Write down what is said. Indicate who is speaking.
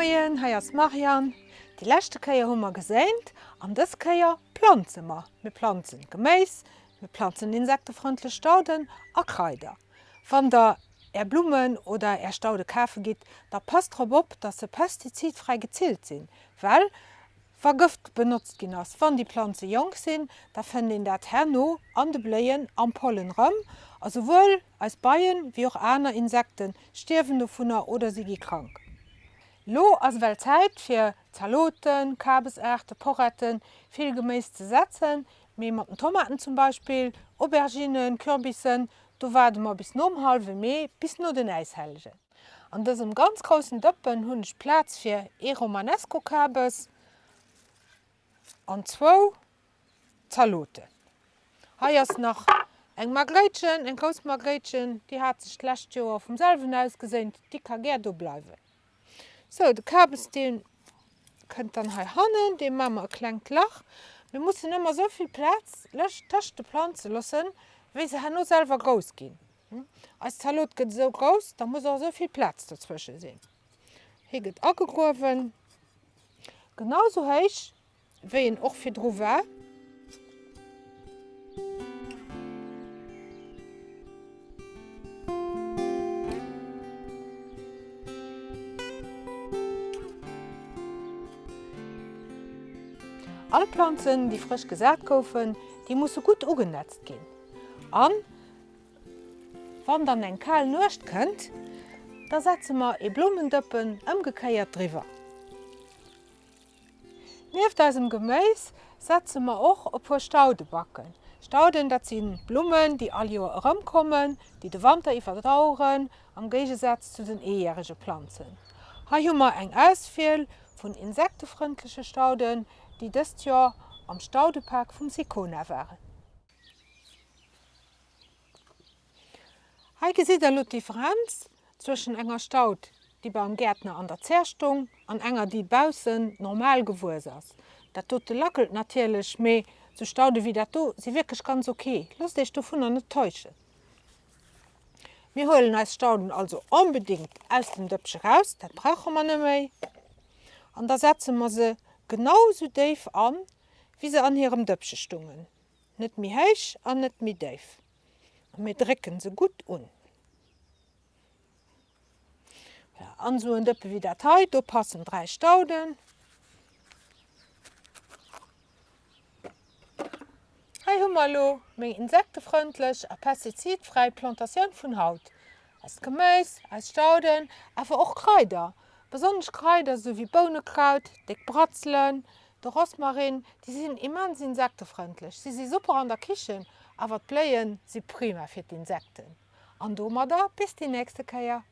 Speaker 1: Moien, hei ass d'Marianne. Déi leschte Kéier hu mer geséint an dës Kéier planze mer. Mir planzen Geméis, mir planzen insektefrëndlech Stauden a Kraider. Wann der är Blummen oder är Staude kafe gitt, da passt drop op, dass se pestizidfräi gezillt sinn, well Wa Gëft benotzt ginn ass, wann déi Planze jonk sinn, da fënnt een dat herno an de Bléien am Pollen rëm. A souwuel eis Beien wéi och aner Insekte stierwen dovunner oder si gi krank. Lo ass ewell Zäit fir Zaloten, Kabesaarten, Poretten, vill Geméis ze setzen, mee mat den Tomaten zum Beispill, Auberginnen, Kürbissen, do waarde mer bis nom hallwe Mee, bis no den Äishellegen. An dësem ganz groussen Dëppen hunn ech Plaz fir ee Romanesco-Kabes an zwou Zaloten. Hei ass nach eng Margréitchen, eng grouss Margréitchen, déi hat sech d'lescht Joer vum selwen ausgeséint, déi ka gär do bleiwen. Sou, de Kabes dee kënnt dann hei hannen, deem maache mer e klengt Lach. Mir mussen ëmmer esou vill Plaz lëscht tëscht de Planze loossen, wéi se herno selwer grouss ginn. Eis Zalot gëtt esou grouss, da muss och esou vill Plaz dozwësche sinn. Hie gëtt agegruewen, genau esou héich wéi en och virdru war. All Planzen, déi frësch gesat goufen, déi musse gutt ugenetzt ginn an Wann dann eng kal Nuecht kënnt, da setze mer ee Blummendëppen ëmgekéiert driwwer. Nieft eisem Geméis setze mer och e puer Staudebacken. Stauden, dat si Blummen, déi all Joer erëmkommen, déi de Wanter iwwerdaueren, am Géigesaz zu den eejärege Planzen. Hei hu mer eng Auswiel vun insektefrëndleche Stauden, déi dëst Joer am Staudepak vum Sicona waren. Hei gesitt der elo d'Differenz zwëschen enger Staud, déi beim Gäertner an der Zär stung, an enger, déi baussen normal gewuess ass. Dat dote lackelt natierlech, mee sou Staude wéi dat do si wierklech ganz ok. Loosst iech dovunner net täuschen. Mir huelen eis Stauden also onbedéngt aus dem Dëppche raus, dat brauche mer net méi, an da setze mer se genau sou déif an, wéi se an hirem Dëppche stungen. Net méi héich an net méi déif. A mir drécken se gutt un. Voilà, an esou en Dëppe wéi dat hei, do passen 3 Stauden. Hei hu mer elo meng insektefrëndlech a pestizidfräi Plantatioun vun haut. Eist Geméis, eis Stauden, awer och Kraider, besonnesch Kraider esou wéi Bounekraut, déck Bratzelen, de Rosmarin, déi sinn immens insektefrëndlech. Si si super an der Kichen, awer d'Bléien si prima fir d'Insekten. An domadder bis déi nächste Kéier.